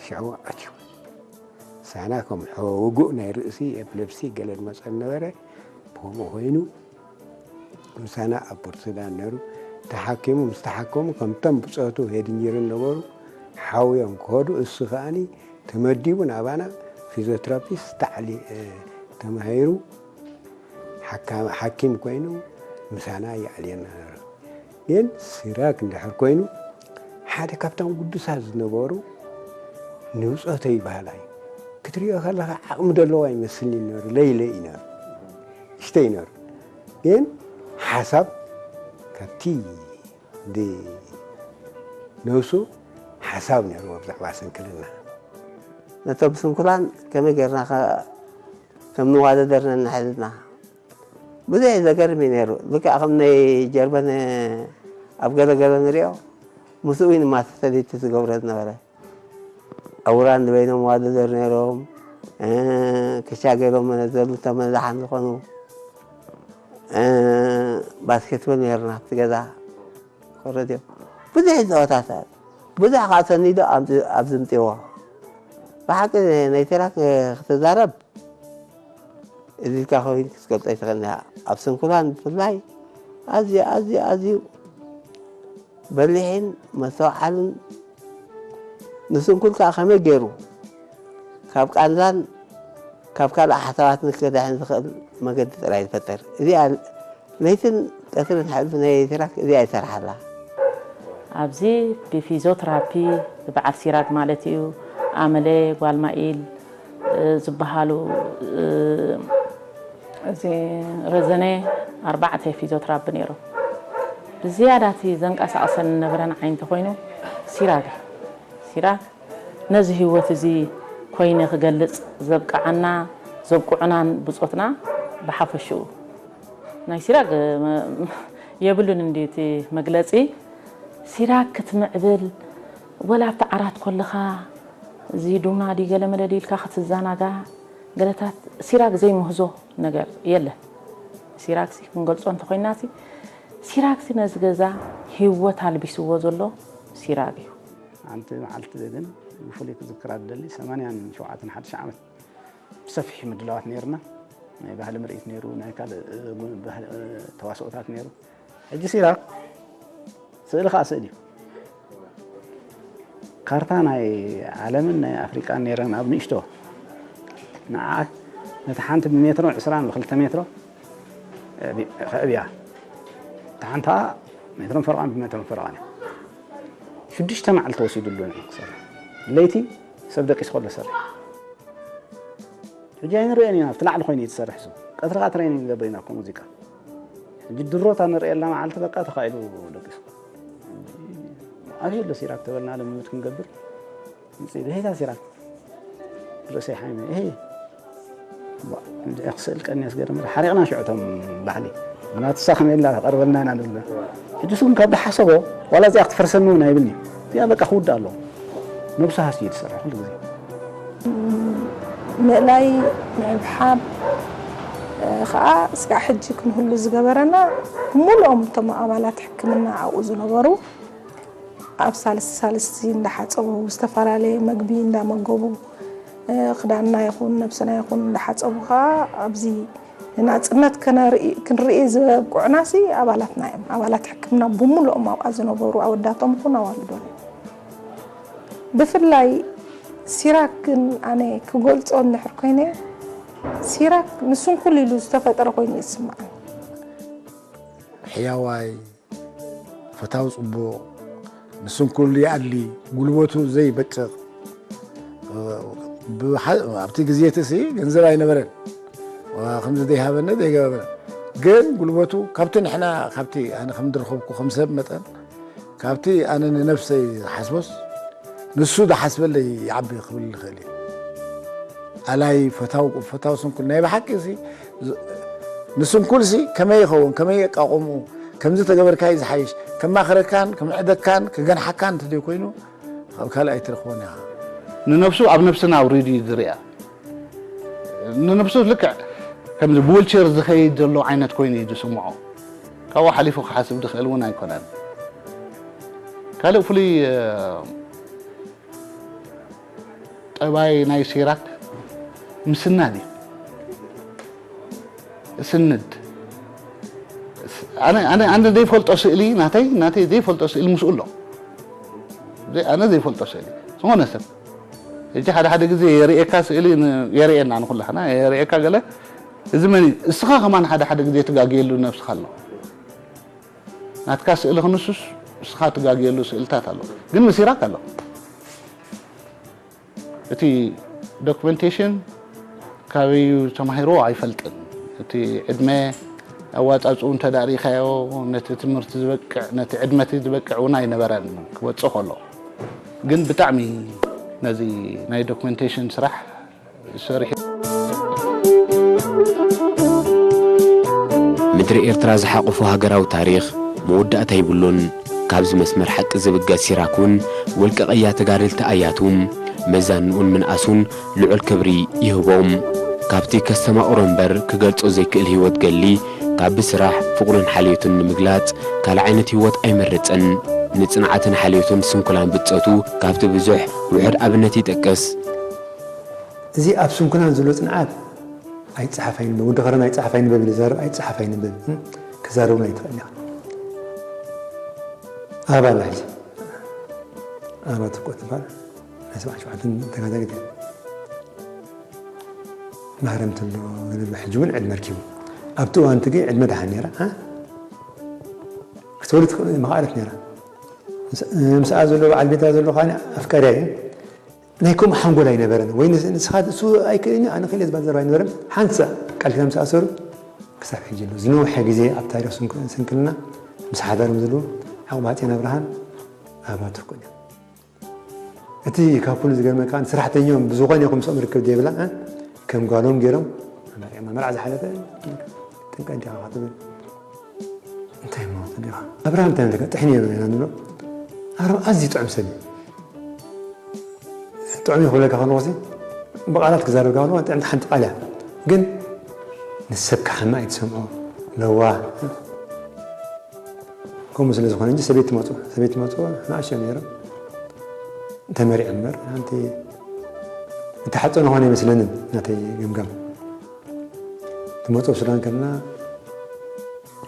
ሽዑ ኣትዩ። ምሳና ከም ሖ-፣ ውጉእ ናይ ርእሲ ኤፕለፕሲ ገለ ዝመጸ ነበረ። ብኸምኡ ኮይኑ ምሳና ኣብ ፖርት ሱዳን ነሩ። ተሓኪሙ፣ ምስ ተሓከሙ ከምቶም ብጾቱ ሄድንጅርን ነበሩ ሓውዮም ክኸዱ፣ እሱ ከኣኒ ተመዲቡ ናባና ፊዚዮቴራፒስት ታዕሊ-፣ እ፣ ተማሂሩ ሓካ-፣ ሓኪም ኮይኑ ምሳና ይኣልየና ነይሩ። ግን ሲራክ እንድሕር ኮይኑ ሓደ ካብቶም ግዱሳት ዝነበሩ ንብጾተይ በሃላይ፣ ትሪኦ ከለኻ ዓቕሚ ዘለዎ ኣይመስልኒ ነሩ። ለይለይ እዩ ነሩ። እሽተይ ነሩ። ግን ሓሳብ ካብቲ ብነብሱ ሓሳብ ነርዎ ብዛዕባ ስንክልና። ነቶም ስንኩላን ከመይ ጌርና ከ-፣ ከም ንዋደደር ነንሕልና። ብዙሕ ዘገርም እዩ ነይሩ። ልክዕ ከም ናይ ጀርመን ኣብ ገለ ገለ ንሪኦ፣ ምስኡ እዩ ንማተተሊቲ ዝገብሮ ዝነበረ። ዕውራን ንበይኖም ዋደደር ነይሮም፣ እ፣ ክሻ ገይሮም መነዘሉ ተመዛሓን ዝኾኑ፣ እ፣ ባስኬትቦል ነይርና ኣብቲ ገዛ። ኮረድዮ። ብዙሕ ጸወታታት። ብዙሕ ከዓ ሰኒዱ ኣብዚ፣ ኣብዚ ምጥዎ። ብሓቂ ናይ ቴራክ ክትዛረብ፣ እዚ ኢልካ ኮይን ክትገልጾ ኣይትኽእልን ኢኻ። ኣብ ስንኩላን ብፍላይ ኣዝዩ፣ ኣዝዩ፣ ኣዝዩ በሊሕን መስተውዓልን ንስንኩል ከኣ ከመይ ገይሩ ካብ ቃንዛን ካብ ካልእ ሓሳባትን ክድሕን ዝኽእል መገዲ ጥራይ ዝፈጥር። እዚኣ ለይትን ቀትርን ሕልፊ ናይ ሲራክ እዚኣ ይሰርሓላ። ኣብዚ ብፊዚዮትራፒ፣ ብበዓል ሲራክ ማለት እዩ፣ ኣመለ፣ ጓልማኢል፣ እ፣ ዝበሃሉ፣ እ፣ እዚ ረዘነ ኣርባዕተ ፊዚዮትራፒ ነይሮም። ብዝያዳ እቲ ዘንቀሳቕሰን ዝነበረን ዓይነቲ ኮይኑ ሲራክ እዩ። ሲራክ ነዚ ህይወት እዚ ኮይነ ክገልጽ ዘብቅዓና፣ ዘብቅዑናን ብጾትና ብሓፈሽኡ። ናይ ሲራክ መ-፣ የብሉን እንድዩ እቲ መግለጺ። ሲራክ ክትምዕብል፣ ወላ ኣብቲ ዓራት ኮለኻ፣ እዚ ዱምና ድዩ ገለ መለ ድዩ ኢልካ ክትዘናጋዕ፣ ገለታት ሲራክ ዘይምህዞ ነገር የለን። ሲራክሲ ክንገልጾ እንተኾይናሲ፣ ሲራክሲ ነዚ ገዛ ህይወት ኣልቢስዎ ዘሎ ሲራክ እዩ። ሓንቲ መዓልቲ ግን ብፍሉይ ክዝክራ ዝደሊ፣ ሰማንያን ሸውዓተን ሓድሽ ዓመት ብሰፊሕ ምድላዋት ነይርና። ናይ ባህሊ ምርኢት ነይሩ፣ ናይ ካልእ፣ እ፣ ጉ-፣ ባህሊ፣ እ፣ ተዋስኦታት ነይሩ። ሕጂ ሲራክ ስእሊ ከኣ ስእሊ እዩ። ካርታ ናይ ዓለምን ናይ ኣፍሪቃን ነይረን ኣብ ንእሽቶ። ንዓ ነቲ ሓንቲ ብሜትሮ ዕስራን ብክልተ ሜትሮ ከዕብያ። እታ ሓንታ ሜትሮን ፈረቓን ብሜትሮን ፈረቓን እያ። ሽዱሽተ መዓልቲ ወሲዱሉ ንዕኡ ክሰርሕ። ለይቲ ሰብ ደቂሱ ከሎ ዝሰርሕ። ሕጂ ኣይንርእዮን ኢና፣ ኣብቲ ላዕሊ ኮይኑ እዩ ዝሰርሕ እሱ። ቀትሪ ከኣ ትሬኒንግ ይገብር ኢና እኮ ሙዚቃ። ሕጂ ድሮ እታ ንርእየላ መዓልቲ በቃ ተኻኢሉ ደቂሱ። ኣበይ ኣሎ ሲራክ ተበልና ልምምድ ክንገብር። መጺኡ፣ "በሄታ ሲራክ?" ርእሰይ ሓይመ፣ "እሄ፣ ባ-፣ እንድዒ ክስእል ቀንየ ኣስገርም፣ ሓሪቕና ሽዑ እቶም ባሕሊ። ምኽንያቱ እሳ ከመይ ኢላ ትቐርበልና ኢና ንብል። ሕጂ እሱ ግን ካብ ዝሓሰቦ፣ ዋላ እዚኣ ክትፈርሰኒ እውን ኣይብልኒ። እዚኣ በቃ ክውዳእ ኣለዎ። ነብሱ ሃስዩ እዩ ዝሰርሕ ኩሉ ግዜ." ምእላይ፣ ምሕብሓብ፣ እ፣ ኸዓ እስካዕ ሕጂ ክንህሉ ዝገበረና፣ ብምሉኦም እቶም ኣባላት ሕክምና ኣብኡ ዝነበሩ፣ ኣብ ሳልስቲ ሳልስቲ እንዳሓጸቡ፣ ዝተፈላለየ መግቢ እንዳመገቡ፣ እ፣ ክዳንና ይኹን ነብስና ይኹን እንዳሓጸቡ ኸዓ ኣብዚ ንናጽነት ከነርኢ-፣ ክንርኢ ዘብቅዑናሲ ኣባላትና እዮም። ኣባላት ሕክምና ብምሉኦም ኣብኣ ዝነበሩ ኣወዳቶም ይኹን ኣዋልዶም። ብፍላይ ሲራክ ግን ኣነ ክገልጾ እንድሕር ኮይነ፣ ሲራክ ንስንኩል ኢሉ ዝተፈጠረ ኮይኑ እዩ ዝስምዓኒ። ሕያዋይ፣ ፈታዊ ጽቡቕ፣ ንስንኩል ይኣሊ፣ ጉልበቱ ዘይበጭቕ። ብሓ-፣ ኣብቲ ግዜ እቲ ሲ ገንዘብ ኣይነበረን። ከምዚ ዘይሃበነ ዘይገበረ። ግን ጉልበቱ ካብቲ ንሕና፣ ካብቲ ኣነ ከም ዝረኸብኩ ከም ሰብ መጠን፣ ካብቲ ኣነ ንነብሰይ ዝሓስቦስ፣ ንሱ ዝሓስበለይ ይዓቢ ክብል ይኽእል እየ። ኣላይ ፈታው፣ ፈታው ስንኩል ናይ ብሓቂ ሲ፣ ዝ-፣ ንስንኩል ሲ ከመይ ይኸውን፣ ከመይ የቃቑምኡ፣ ከምዚ ተገበርካዩ ዝሓይሽ፣ ከማኽረካን፣ ከምዕደካን፣ ክገንሓካን እንተዘይኮይኑ፣ ካብ ካልእ ኣይትረኽቦን ኢኻ። ንነብሱ ኣብ ነብስና ኣውሪዱ እዩ ዝሪኣ። ንነብሱ ልክዕ ከምዚ ብዊልቸር ዝኸይድ ዘሎ ዓይነት ኮይኑ እዩ ዝስምዖ። ካብኡ ሓሊፉ ክሓስብ ዝኽእል እውን ኣይኮነን። ካልእ ፍሉይ፣ እ፣ ጠባይ ናይ ሲራክ ምስናድ እዩ። ስንድ። ኣነ፣ ኣነ፣ ኣነ ዘይፈልጦ ስእሊ፣ ናተይ፣ ናተይ ዘይፈልጦ ስእሊ ምስኡ ኣሎ። ዘይ-፣ ኣነ ዘይፈልጦ ስእሊ። ዝኾነ ሰብ። ሕጂ ሓደ ሓደ ግዜ የርእየካ ስእሊ ን-፣ የርእየና ንኹላህና፣ የርእየካ ገለ፣ እዚ መን እዩ? እስኻ ከማን ሓደ ሓደ ግዜ ትጋግየሉ ነብስኻ ኣሎ። ናትካ ስእሊ ክንሱስ፣ እስኻ ትጋግየሉ ስእልታት ኣሎ። ግን ንሲራክ ኣሎ። እቲ ዶክመንቴሽን ካበዩ ተማሂሮ ኣይፈልጥን። እቲ ዕድመ ኣዋፃፅኡ እንተ ዳእ ርኢኻዮ፣ ነቲ ትምህርቲ ዝበቅዕ፣ ነቲ ዕድመ እቲ ዝበቅዕ እውን ኣይነበረን ክወፅእ ከሎ። ግን ብጣዕሚ ነዚ ናይ ዶክመንቴሽን ስራሕ ሰሪሑ። ምድሪ ኤርትራ ዝሓቖፎ ሃገራዊ ታሪኽ መወዳእታ የብሉን። ካብዚ መስመር ሓቂ ዝብገስ ሲራክ እውን ውልቀ ቀያ ተጋደልቲ ኣያቱ መዛንኡን ምንኣሱን ልዑል ክብሪ ይህቦም። ካብቲ ከስተማቕሮ እምበር ክገልጾ ዘይክእል ህይወት ገሊ ካብ ብስራሕ ፍቕሩን ሓልዮቱን ንምግላጽ ካልእ ዓይነት ህይወት ኣይመረጸን። ንጽንዓትን ሓልዮትን ስንኩላን ብጾቱ ካብቲ ብዙሕ ውሑድ ኣብነት ይጠቅስ። እዚ ኣብ ስንኩላን ዘሎ ጽንዓት ኣይጸሓፍ ኣይንበብ፣ ወዲ ከረን ኣይጸሓፍ ኣይንበብ ኢለ ዛረብ ኣይጸሓፍ ኣይንበብ ክዛረቡን ኣይትኽእል ኢኻ። ኣባል ሕጂ ኣባል ትኮ ትባል ናይ ሰብዓ ሸውዓተን ተጋዳሊት ማህረምቲ ኣሎ ገለ ሕጂ እውን ዕድመ ረኪቡ ኣብቲ እዋን ትገ ዕድመ ደሓን ነራ ክትወልድ መኻለት ነራ ምስኣ ዘሎ በዓል ቤታ ዘሎ ከዓ ኣፍቀርያ እዩ ናይ ከምኡ ሓንጎል ኣይነበረን ወይ ንስኻ እሱ ኣይክእልን ኣነ ክእል ዝበሃል ዘረባ ኣይነበረን ሓንሳ ቃል ኪዳን ምስ ኣሰሩ ክሳብ ሕጂ ኣሎ ዝነውሐ ግዜ ኣብ ታሪክ ስንክልና ምስ ሓዳሮም ዝሉ ዓቕባጽዮን ኣብርሃን ኣባትርኩን እቲ ካብ ኩሉ ዝገርመካ ንስራሕተኛኦም ብዝኾነ ይኹን ምስኦም ርክብ ዘይብላ ከም ጓሎም ገይሮም መርዓ ዝሓለፈ ጥንቀ እንዲኻ ክትብል እንታይ ማለት እንዲኻ ኣብርሃም እንታይ ንብለካ ጥሕኒ ኢና ንብሎ ኣብርሃም ኣዝዩ ጥዑም ሰብ እዩ ጥዑም ይኽብለካ ከለኹ ብቃላት ክዛረብ ከለኹ ጥዕምቲ ሓንቲ ቃል እያ ግን ንሰብ ክሓማ ኣይትሰምዖ ለዋ ከምኡ ስለ ዝኾነ እንጂ ሰበይቲ መፁ ሰበይቲ መፁ ንኣሸ ነይሮም ተመሪዖም እምበር ሓንቲ እተሓፀነ ኾነ ይመስለንን ናተይ ገምጋም ትመፁ ኣብ ሱዳን ከለና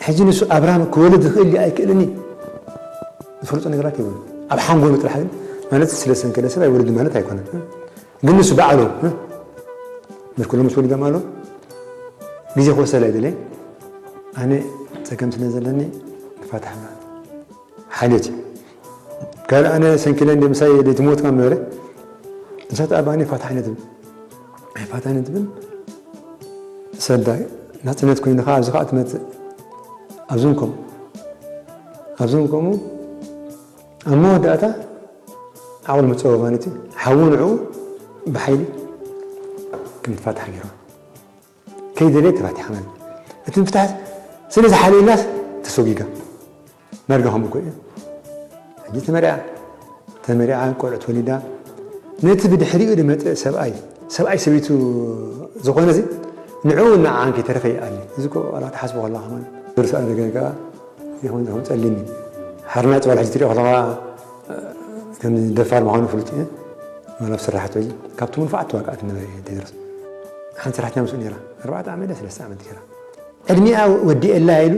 ሕጂ ንሱ ኣብርሃም ክወልድ ይኽእል ድዩ ኣይክእልን እዩ ዝፈልጦ ነገራት የብሉ ኣብ ሓንጎሉ ጥራሕ ግን ማለት ስለ ሰንከለ ሰብ ኣይወልድ ማለት ኣይኮነን ግን ንሱ ባዕሉ ምርኩሎም ምስ ወሊዶም ኣሎ ግዜ ክወሰድ ኣይደለየ ኣነ ፀገም ስለ ዘለኒ ንፋታሕ ሓልዮት እዩ ካልእ ኣነ ሰንኪለ እንደ ምሳይ ደይትሞት ካብ ነበረ ንሳት ኣባኒ ፋታሕ ነትብል ኣይፋታሕ ነትብል ሰዳይ ናፅነት ኮይንኻ ኣብዚ ከዓ ትመፅእ ኣብዝን ከምኡ ኣብዝን ከምኡ ኣብ መወዳእታ ዓቕሉ መፀወ ማለት እዩ ሓዉ ንዕኡ ብሓይሊ ከም ትፋታሕ ገይርዋ ከይደለየ ተፋቲሓ ማለት እቲ ምፍታሕ ስለ ዝሓለየላስ ተሰጒጋ ዳርጋ ከምኡ እኮ እዩ ሕጂ ተመሪዓ ተመሪዓ ቆልዑት ወሊዳ ነቲ ብድሕሪኡ ዝመፀ ሰብኣይ ሰብኣይ ሰበይቱ ዝኾነ እዚ ንዕኡ ንዓን ከይተረፈ ይኣሊ እዚ እኮ ዋላ ክትሓስቦ ከለኻ ማለት ዝርሳእ ነገር ከዓ ይኹን ዝኹን ፀሊም እዩ ሓርናፅ ዋላ ሕጂ ትሪኦ ከለኻ ከም ደፋር ምዃኑ ፍሉጥ እዩ ዋላ ብስራሕቱ ሕጂ ካብቲ ምንፋዓት ተዋቃዕት ነበረ ቴድሮስ ሓንቲ ሰራሕተኛ ምስኡ ነይራ ኣርባዕተ ዓመት ደ ሰለስተ ዓመት ገይራ ዕድሚኣ ወዲኤላ ኢሉ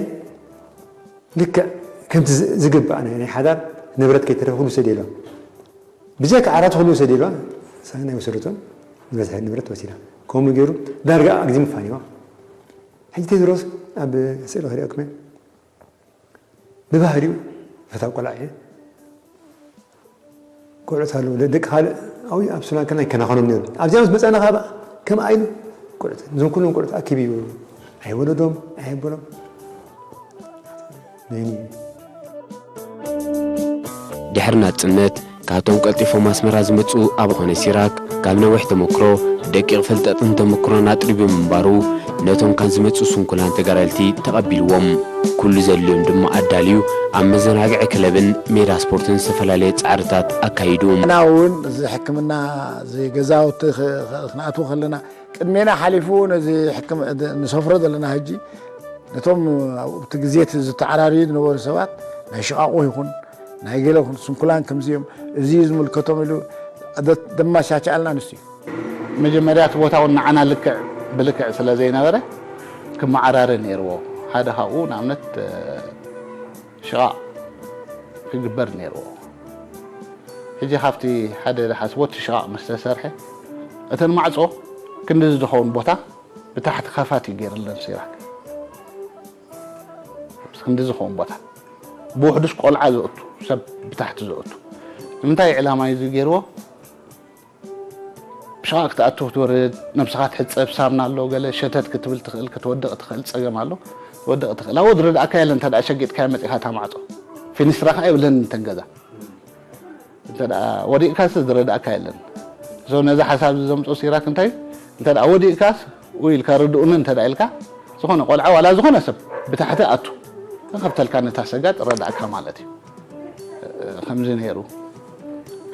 ልክዕ ከምቲ ዝግባእ ናይ ሓዳር ንብረት ከይተረፈ ኩሉ ውሰድ ኢሎም ብጀካ ዓራት ኩሉ ውሰድ ኢሎም ሳና ይወሰደቶም ዝበዝሐ ንብረት ወሲዳ ከምኡ ገይሩ ዳርጋ ግዜ ምፋን ኢዋ ሕጂ ቴድሮስ ኣብ ስእሊ ክሪኦ ክመ ብባህሪኡ ፈታው ቆልዓ እየ ቆልዑት ኣለዉ ደቂ ካልእ ኣብኡ ኣብ ሱዳን ከና ይከናኸኖም ነይሩ ኣብዚኣ ምስ መፃና ካብ ከም ኣይሉ ቆልዑት እዞም ኩሎም ቆልዑት ኣኪብ እዩ ኣይወለዶም ኣይበሎም ነይኒ እዩ ድሕሪ ናጽነት ካብቶም ቀልጢፎም ኣስመራ ዝመጽኡ ኣብ ዝኾነ ሲራክ ካብ ነዊሕ ተመክሮ ደቂቕ ፍልጠትን ተመክሮን ኣጥሪቡ ምንባሩ ነቶም ካብ ዝመጽኡ ስንኩላን ተጋደልቲ ተቐቢልዎም ኩሉ ዘድልዮም ድማ ኣዳልዩ ኣብ መዘናግዒ ክለብን ሜዳ ስፖርትን ዝተፈላለየ ጻዕርታት ኣካይዱ። ንሕና እውን እዚ ሕክምና እዚ ገዛውቲ ክንኣትዉ ከለና ቅድሜና ሓሊፉ ነዚ ንሰፍሮ ዘለና ሕጂ ነቶም ኣብቲ ግዜ እቲ ዝተዓራርዩ ዝነበሩ ሰባት ናይ ሽቓቑ ይኹን ናይ ገለ ይኹን ስንኩላን ከምዚ እዮም እዚ እዩ ዝምልከቶም ኢሉ ደማሻቻልና ንሱ እዩ መጀመርያ እቲ ቦታ እውን ንዓና ልክዕ ብልክዕ ስለ ዘይነበረ ክመዓራረ ነይርዎ ሓደ ካብኡ ንኣብነት ሽቓቕ ክግበር ነይርዎ ሕጂ ካብቲ ሓደ ዝሓስቦ እቲ ሽቓቕ ምስ ተሰርሐ እተን ማዕፆ ክንድዚ ዝኸውን ቦታ ብታሕቲ ከፋት እዩ ገይርለን ሲራክ ክንዲ ዝኸውን ቦታ ብውሕዱስ ቆልዓ ዘእቱ ሰብ ብታሕቲ ዘእቱ ንምንታይ ዕላማ እዩ ገይርዎ ብሸቓቕ ክትኣቱ ክትወርድ፣ ነብስኻ ትሕጸብ፣ ሳምና ኣሎ፣ ገለ ሸተት ክትብል ትኽእል፣ ክትወድቕ ትኽእል፣ ጸገም ኣሎ፣ ክትወድቕ ትኽእል። ኣብኡ ዝረድኣካ የለን፣ እንተ ደኣ ሸጊጥካዮ መጺኻ እታ ማዕጾ። ፊኒስትራ ከኣ የብለንን እተን ገዛ። እንተ ደኣ ወዲቕካስ ዝረድኣካ የለን። So ነዚ ሓሳብ እዚ ዘምጽኡ ሲራክ እንታይ፣ እንተ ደኣ ወዲቕካስ፣ ውይ ኢልካ ርድኡኒ እንተ ደኣ ኢልካ፣ ዝኾነ ቆልዓ ዋላ ዝኾነ ሰብ ብታሕቲ ኣቱ፣ ከፍተልካ ነታ ሰጋጥ ረድኣካ ማለት እዩ። ከምዚ ነይሩ።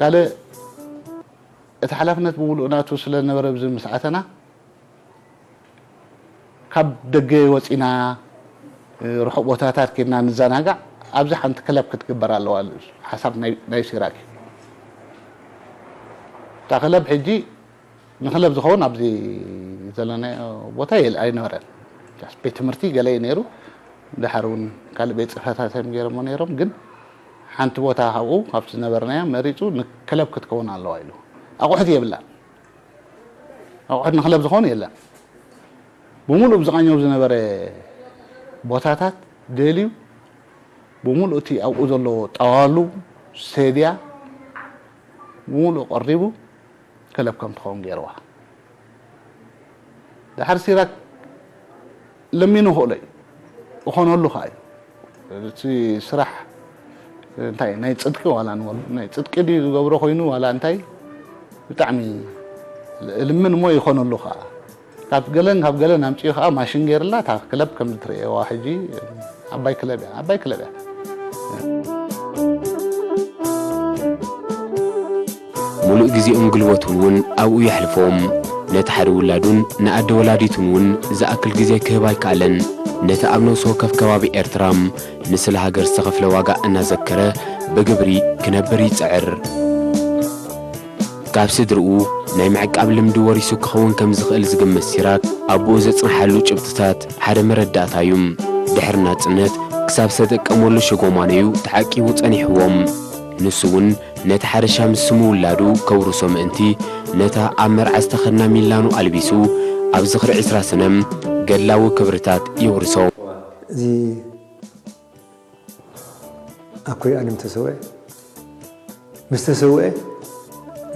ካልእ እቲ ሓላፍነት ብምሉእ ናቱ ስለ ዝነበረ፣ ኣብዚ ምስ ኣተና፣ ካብ ደገ ወጺና፣ ርሑቕ ቦታታት ኬድና ንዘናጋዕ፣ ኣብዚ ሓንቲ ክለብ ክትግበር ኣለዋ። ሓሳብ ናይ፣ ናይ ሲራክ እዩ። እታ ክለብ ሕጂ ንክለብ ዝኸውን ኣብዚ ዘለናዮ ቦታ የል-፣ ኣይነበረን። ቤት ትምህርቲ ገለ እዩ ነይሩ። ድሓር እውን ካልእ ቤት ጽሕፈታት እዮም ገይሮሞ ነይሮም። ግን ሓንቲ ቦታ ካብኡ፣ ካብቲ ዝነበርናዮ መሪጹ፣ ንክለብ ክትከውን ኣለዋ ኢሉ። ኣቑሑት የብላን። ኣቑሑት ንክለብ ዝኾኑ የለን። ብምሉእ ብዝቓኘው ዝነበረ ቦታታት ደልዩ፣ ብምሉእ እቲ ኣብኡ ዘሎ ጣዋሉ፣ ሴድያ፣ ብምሉእ ቀሪቡ፣ ክለብ ከም ትኸውን ገይርዋ። ድሓር ሲራክ ለሚኑ ክእሎ እዩ፣ እኾነሉ ኸኣ እዩ። እቲ ስራሕ እንታይ ናይ ጽድቂ ዋላ ንበሎ፣ ናይ ጽድቂ ድዩ ዝገብሮ ኮይኑ ዋላ እንታይ፣ ብጣዕሚ ልምን እሞ ይኾነሉ ኸኣ። ካብ ገለን ካብ ገለን ኣምጺኡ ኸኣ ማሽን ገይርላ፣ እታ ክለብ ከም ትርእየዋ ሕጂ ዓባይ ክለብ እያ፣ ዓባይ ክለብ እያ። ሙሉእ ግዜኡን ጉልበቱን እውን ኣብኡ የሕልፎም። ነቲ ሓደ ውላዱን ንኣደ ወላዲቱን እውን ዝኣክል ግዜ ክህብ ኣይከኣለን። ነቲ ኣብ ነፍሲ ወከፍ ከባቢ ኤርትራ ንስለ ሃገር ዝተኸፍለ ዋጋ እናዘከረ ብግብሪ ክነብር ይጽዕር። ካብ ስድርኡ ናይ ምዕቃብ ልምዲ ወሪሱ ክኸውን ከም ዝኽእል ዝግምት ሲራክ፣ ኣቦኡ ዘጽንሓሉ ጭብጥታት ሓደ መረዳእታ እዩ። ድሕሪ ናጽነት ክሳብ ዝተጠቀመሉ ሸጎማኖዩ ተዓቂቡ ጸኒሕዎም። ንሱ እውን ነቲ ሓረሻ ምስ ስሙ ውላዱ ከውርሶ ምእንቲ፣ ነታ ኣብ መርዓ ዝተኸድና ሚላኑ ኣልቢሱ፣ ኣብ ዝኽሪ ዕስራ ሰነ ገድላዊ ክብርታት የውርሶ። እዚ ኣኮይ ኣለም ተሰውአ። ምስ ተሰውአ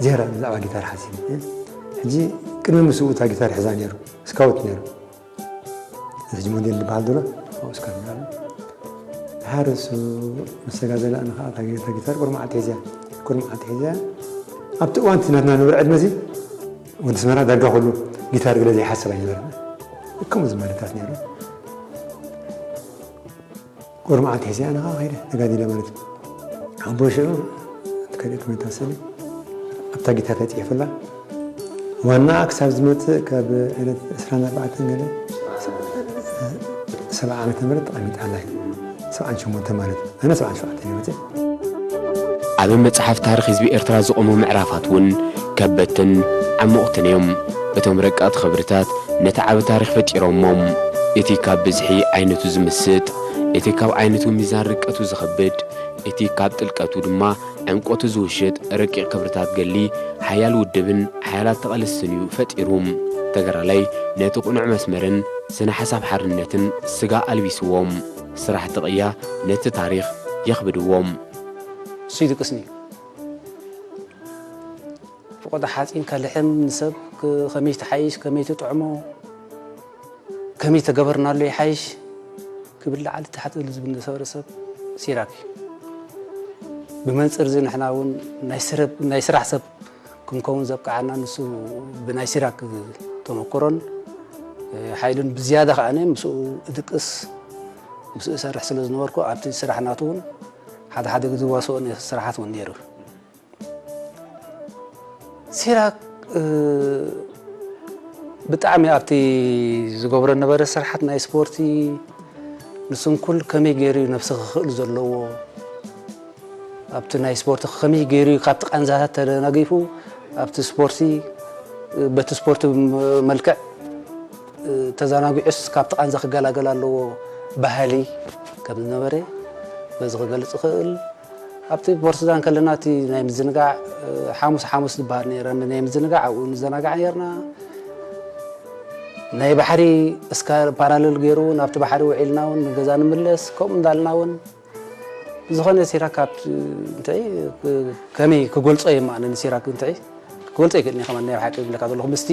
ዝያዳ ብዛዕባ ጊታር ሓሲበ። ሕጂ ቅድሚ ምስኡ እታ ጊታር ሒዛ ነይሩ፣ ስካውት ነይሩ። እዚ ሕጂ ሞዴል ዝበሃል ዘሎ ኣብኡ ስካውት ነይሩ። ድሓር እሱ ምስ ተጋደለ ኣነ ከዓ እታ ጊ-፣ እታ ጊታር ቁሩብ መዓልቲ ሒዘያ፣ ቁሩብ መዓልቲ ሒዘያ። ኣብቲ እዋን እቲ ናትና ንብረ ዕድመ እዚ ወዲ ኣስመራ ዳርጋ ኩሉ ጊታር ገለ ዘይሓስብ ኣይነበረን። ከምኡ ዝመለታት ነይሩ። ቁሩብ መዓልቲ ሒዘያ ኣነ ከዓ ከይደ ተጋዲለ ማለት እዩ። ኣቦ ሽዑ እቲ ካልእ ክመታ ስእሊ ኣብታ ጊታር ተፅሒፉላ ዋናኣ ክሳብ ዝመፅእ ካብ ዕለት ዕስራን ኣርባዕተን ገለ ሰብዓ ዓመተ ምህረት ተቐሚጣ ኣላ እዩ። ሰብዓን ሸሞንተ ማለት እዩ። ኣነ ሰብዓን ሸውዓተን እየ መፅእ። ኣብ መጽሓፍ ታሪኽ ህዝቢ ኤርትራ ዝቖሙ ምዕራፋት እውን ከበድትን ዓሞቕትን እዮም። እቶም ረቀቕቲ ክብርታት ነቲ ዓቢ ታሪኽ ፈጢሮሞም። እቲ ካብ ብዝሒ ዓይነቱ ዝምስጥ፣ እቲ ካብ ዓይነቱ ሚዛን ርቀቱ ዝኸብድ፣ እቲ ካብ ጥልቀቱ ድማ ዕምቆቱ ዝውሽጥ ረቂቕ ክብርታት ገድሊ ሓያል ውድብን ሓያላት ተቓለስትን እዩ ፈጢሩ። ተጋዳላይ ነቲ ቅኑዕ መስመርን ስነ ሓሳብ ሓርነትን ስጋ ኣልቢስዎም። ስራሕቲ ቅያ ነቲ ታሪኽ የኽብድዎም። እሱ ይድቅስኒ እዩ። ፍቆዳ ሓፂን ከልሕም ንሰብ ክ-፣ ከመይ ትሓይሽ፣ ከመይ ትጥዕሞ፣ ከመይ ተገበርናሉ ይሓይሽ ክብል ላዕሊ ታሕቲ ዝብል ዝነበረ ሰብ ሲራክ እዩ። ብመንፅር እዚ ንሕና እውን ናይ ስረብ-፣ ናይ ስራሕ ሰብ ክንከውን ዘብቅዓና ንሱ ብናይ ሲራክ ተመክሮን ሓይልን ብዝያዳ ከዓነ ምስኡ እድቅስ ምስኡ እሰርሕ ስለ ዝነበርኩ ኣብቲ ስራሕ ናቱ እውን ሓደ ሓደ ግዜ ዝዋስኦ ስራሓት እውን ነይሩ። ሲራክ ብጣዕሚ ኣብቲ ዝገብሮ ነበረ ስራሓት ናይ ስፖርቲ ንስንኩል ከመይ ገይሩ እዩ ነብሲ ክኽእል ዘለዎ ኣብቲ ናይ ስፖርቲ ከመይ ገይሩ እዩ ካብቲ ቃንዛታት ተደናጊፉ ኣብቲ ስፖርቲ በቲ ስፖርቲ መልክዕ ተዘናጊዑስ ካብቲ ቃንዛ ክገላገል ኣለዎ ባህሊ ከም ዝነበረ በዚ ክገልፅ ይኽእል። ኣብቲ ፖርትዛን ከለና እቲ ናይ ምዝንጋዕ ሓሙስ ሓሙስ ዝበሃል ነይረ ናይ ምዝንጋዕ ኣብኡ ንዘናጋዕ ነርና። ናይ ባሕሪ እስካ ፓራለል ገይሩ ናብቲ ባሕሪ ውዒልና እውን ንገዛ ንምለስ ከምኡ እንዳልና እውን ዝኾነ ሲራክ ካብ እንታይ ከመይ ክገልጾ የማእነ ንሲራክ እንታይ ክገልጾ ኣይክእልን እየ። ከማን ናይ ብሓቂ ዝብለካ ዘለኹ ምስቲ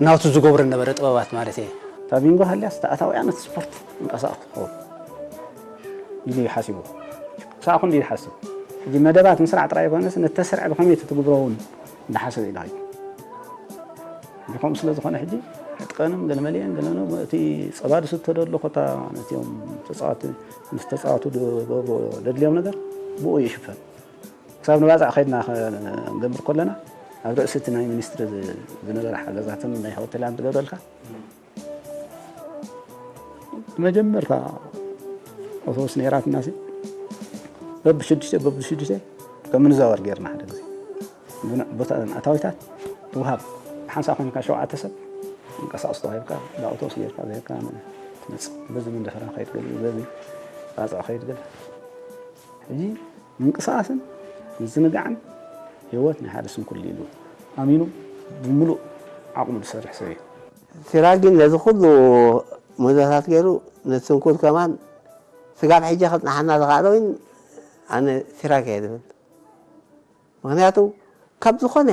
ናቱ ዝገብሮ ነበረ ጥበባት ማለት እየ። እታ ቢንጎ ሃልያስ ተኣታውያን እቲ ስፖርት እንቀሳቕስ ክኸውን ኢሉ እዩ ሓሲቡ። ክሳዕ ክንዲ ይሓስብ። ሕጂ መደባት ምስራዕ ጥራይ ኣይኮነስ፣ ነቲ ተስርዕ ብኸመይ ትትግብሮ እውን እንዳሓሰበ እዩ ደሃዩ። ከምኡ ስለ ዝኾነ ሕጂ ዕጥቀንም ገለመሊአን ገለመለ እቲ ጸባ ዝስተ ደሎ ኮታ ነቲኦም ተጻዋቲ ምስ ተጻዋቱ ዝገብሮ ዘድልዮም ነገር ብኡ ይሽፈን። ክሳብ ንባጽዕ ከይድና ክንገብር ከለና ኣብ ርእሲ እቲ ናይ ሚኒስትሪ ዝ-፣ ዝነበረ ሓገዛትን ናይ ሆቴላን ዝገብረልካ መጀመርታ ኣውቶቡስ ነይራትና ሲ በብሽዱሽተ በብሽዱሽተ ከም ንዛወር ጌርና ሓደ ግዜ ግን ቦታ ኣታዊታት ትውሃብ ሓንሳ ኮይንካ ሸውዓተ ሰብ እንቀሳቀስ ተዋሂብካ ብኣውቶቡስ ጌርካ ጌርካ ትመጽእ። በዚ መንደፈራ ከይድ ገለ በዚ ባጽዕ ከይድ ገለ ሕጂ ምንቅስቃስን ምዝንጋዕን ህይወት ናይ ሓደ ስንኩል ኢሉ ኣሚኑ ብምሉእ ዓቕሙ ዝሰርሕ ሰብ እዩ። ሲራክ ግን ነዚ ኩሉ ምህዞታት ገይሩ ነቲ ስንኩል ከማን ስጋብ ሕጂ ከጽንሓና ዝኸኣለ እውን ኣነ ሲራክ እየ ዝብል። ምኽንያቱ ካብ ዝኾነ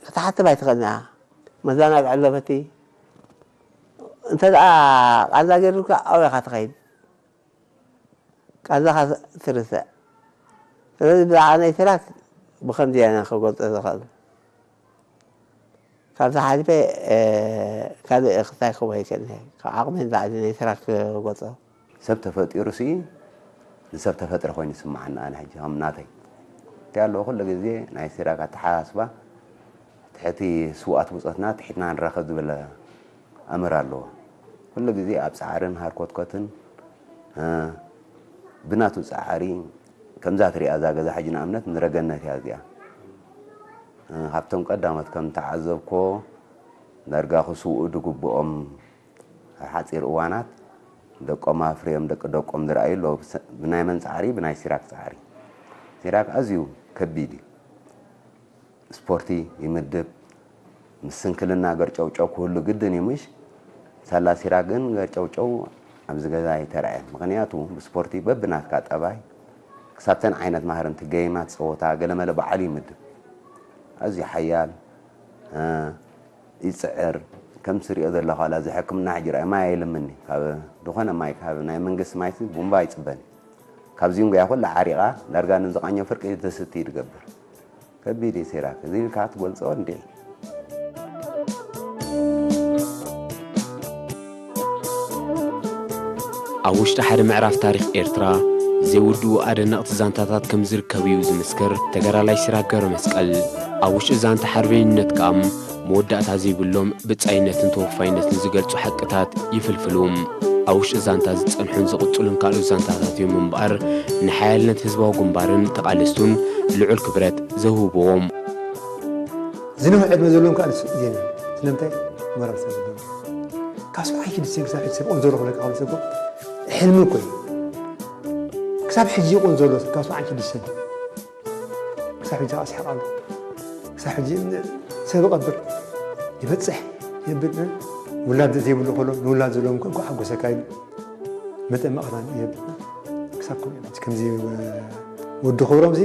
ክትሓስብ ኣይትኽእልን እያ። መዘናግዒ ኣሎ በቲ እንተ ደኣ ቃንዛ ገይሩልካ ኣብኡ ኢኻ ትኸይድ። ቃንዛኻ ትርስዕ። ስለዚ ብዛዕባ ናይ ሲራክ ብኸምዚ እየ ክገልጾ ዝኽእል። ካብዚ ሓሊፈ ካልእ ክሳይ ክህቦ ኣይክእልን እየ። ካብ ዓቕመይ ንላዕሊ ናይ ሲራክ ክገልጾ። ሰብ ተፈጢሩ ሲ ንሰብ ተፈጥረ ኮይኑ ይስምዓኒ ኣነ ሕጂ ከም ናተይ። እቲ ኣለዎ ኩሉ ግዜ ናይ ሲራክ ኣተሓሳስባ ትሕቲ ስውኣት ብጾትና ትሒትና ንራኸብ ዝብል ኣምር ኣለዎ። ኩሉ ግዜ ኣብ ጻዕርን ሃርኮትኮትን እ፣ ብናቱ ጻዕሪ ከምዛ ትሪኣ እዛ ገዛ ሕጂ ንኣብነት ምድረገነት እያ እዚኣ። እ፣ ካብቶም ቀዳሞት ከም ተዓዘብኮ ዳርጋ ክስውኡ ዝግብኦም ኣብ ሓጺር እዋናት ደቆም ኣፍርዮም ደቂ ደቆም ዝረኣዩ ኣለዉ። ብሰ-፣ ብናይ መን ጻዕሪ? ብናይ ሲራክ ጻዕሪ። ሲራክ ኣዝዩ ከቢድ እዩ። ስፖርቲ ይምድብ። ምስ ስንክልና ገርጨውጨው ክህሉ ግድን እዩ ምሽ? ሳላ ሲራክ ግን ገርጨውጨው ኣብዚ ገዛ ኣይተረኣየን። ምኽንያቱ ብስፖርቲ በብናትካ ጠባይ ክሳብተን ዓይነት ማህርንቲ ገይማት ጸወታ ገለመለ ባዕሉ ይምድብ። ኣዝዩ ሓያል፣ እ፣ ይጽዕር። ከም ትሪኦ ዘለኻ ዋላ እዚ ሕክምና ሕጂ ርኣይ ማይ ኣይልምኒ። ካብ ዝኾነ ማይ፣ ካብ ናይ መንግስቲ ማይ ቡምባ ኣይጽበን። ካብ ዚንጎያ ኩላ ዓሪቓ ዳርጋ ንዝቃኘው ፍርቂ ተስቲ ይድገብር። ከቢድ እዩ ሲራክ። እዚ ኢልካ ትገልጾ እንዴ? ኣብ ውሽጢ ሓደ ምዕራፍ ታሪኽ ኤርትራ ዘይውድኡ ኣደነቕቲ ዛንታታት ከም ዝርከቡ እዩ ዝምስክር ተጋዳላይ ሲራክ ገብረመስቀል። ኣብ ውሽጢ ዛንታ ሓርበኝነት ከኣ መወዳእታ ዘይብሎም ብጻይነትን ተወፋይነትን ዝገልጹ ሓቅታት ይፍልፍሉ። ኣብ ውሽጢ ዛንታ ዝጸንሑን ዝቕጽሉን ካልኦት ዛንታታት እዮም እምበኣር፣ ንሓያልነት ህዝባዊ ግንባርን ተቓለስቱን ልዑል ክብረት ዘውህብዎም። ዝነውሕ ዕድመ ዘለዎም ከዓ ንሱ ዜና። ስለምንታይ? ሞራል ስለ ዘለዎም። ካብ ሰብዓን ሽዱሽተን ክሳብ ሕጂ ሰብ ቆንጆ ኣሎ ክብለካ ከሎ ሰብ እኮ ሕልሚ እኮ እዩ። ክሳብ ሕጂ ቆንጆ ኣሎ ሰብ ካብ ሰብዓን ሽዱሽተን። ክሳብ ሕጂ ኣስሕቕ ኣሎ። ክሳብ ሕጂ ሰብ ይቐብር፣ ይበጽሕ፣ ይብል። ውላድ ዘይብሉ ከሎ ንውላድ ዘለዎም ከ እንኳዕ ሓጎሰካ ኢሉ መጠን መቐራን ይብል። ክሳብ ከምኡ ኢሉ ከምዚ ወዲ ክብሮም እዚ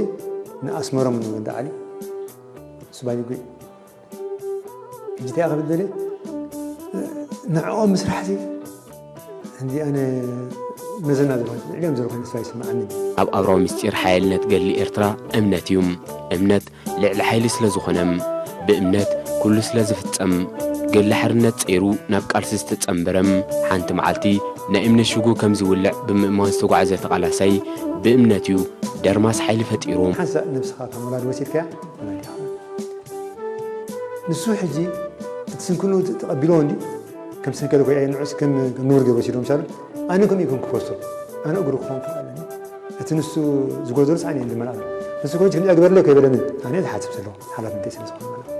ንኣስመሮም ንወዲ ዓሊ እሱ ባይጉ ሕጂ እንታይ ክብል ደልየ ንዕኦም ምስራሕ ሲ እንዲ ኣነ መዘና ዝኾነ ልዕሊኦም ዘሎ ኮይኑ ስራ ይስምዓኒ። ኣብ ኣብራዊ ምስጢር ሓያልነት ገድሊ ኤርትራ እምነት እዩ። እምነት ልዕሊ ሓይሊ ስለ ዝኾነ፣ ብእምነት ኩሉ ስለ ዝፍጸም፣ ገድሊ ሓርነት ጸይሩ ናብ ቃልሲ ዝተጸንበረ፣ ሓንቲ መዓልቲ ናይ እምነት ሽጉ ከም ዝውልዕ ብምእማን ዝተጓዕዘ ተቓላሳይ ብእምነት እዩ ደርማስ ሓይሊ ፈጢሩ። ሓንሳእ ነብስኻ ካብ ወላዲ ወሲድካያ ወላዲ ኢኻ። ንሱ ሕጂ እቲ ስንክሉ ተቐቢልዎ እንዲ ከም ሰንከለ ኮይያ ንዑስ ከም ከም ንቡር ገይሩ ወሲድዎ ምሳሉ ኣነ ከምኡ ይኮን ክፈርሶ ኣነ እግሩ ክኾን ክኣለኒ እቲ ንሱ ዝጎደሉ ሳዕኒ እንድመላ ኣሎ ንሱ ኮን ክምዚ ኣግበርለይ ከይበለኒ ኣነ ዝሓስብ ዘለኹ ሓላፍነተይ ስለ ዝኾነ ማለት እዩ።